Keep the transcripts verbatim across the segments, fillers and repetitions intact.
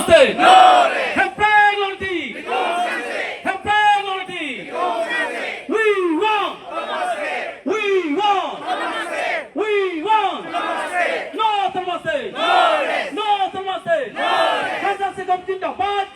State. Hemprek longri. Hemprek longri. We want. We want. We want. No Autonomous State. No Autonomous State. Kangsam Sekam zindabad.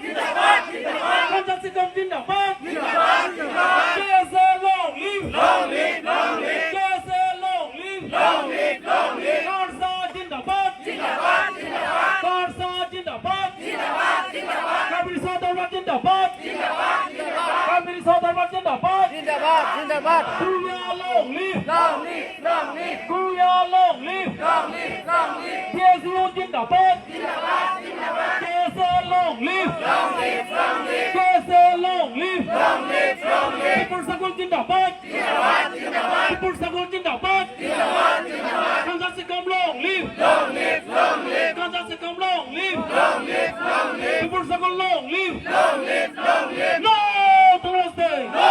Kangsam Sekam zindabad. K S A long live. Long live, long live. K S A long live. Long live, long live. KARSA zindabad. Zindabad, zindabad. KARSA zindabad. Zindabad, zindabad. Karbi Riso Adharbar zindabad. Zindabad, zindabad. Karbi Riso Adharbar zindabad. Zindabad, zindabad. Kuya long live. Long live, long live. Kuya long live. Long live, long live. K S U zindabad. Zindabad, zindabad. K S A long live. Long live, long live. K S A long live. Long live, long live. People's Circle zindabad. Zindabad, zindabad. People's Circle zindabad. Zindabad, zindabad. Kangsam Sekam long live. Long live, long live. Kangsam Sekam long live. Long live, long live. People's Circle long live. Long live, long live. No Autonomous State. No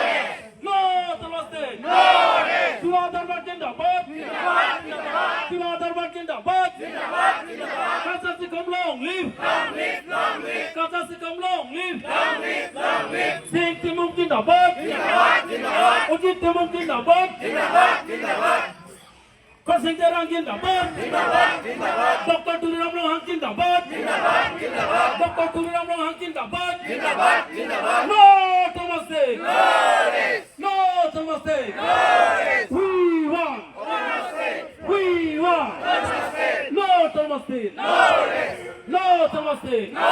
rest. No Autonomous State. No rest. Jiwa Adharbar zindabad. Zindabad, zindabad. Jiwa Adharbar zindabad. Zindabad, zindabad. Kangsam Sekam long live. Long live, long live. Kangsam Sekam long live. Long live, long live. Sing Timung zindabad. Zindabad, zindabad. Ojit Timung zindabad. Zindabad, zindabad. Khorsing Terang zindabad. Zindabad, zindabad. Doctor Tuliram Ronghang zindabad. Zindabad, zindabad. Doctor Tuliram Ronghang zindabad. Zindabad, zindabad. No Autonomous State. No rest. No Autonomous State. No rest. We want. Autonomous State. We want. Autonomous State. No Autonomous State. No rest. No Autonomous State. No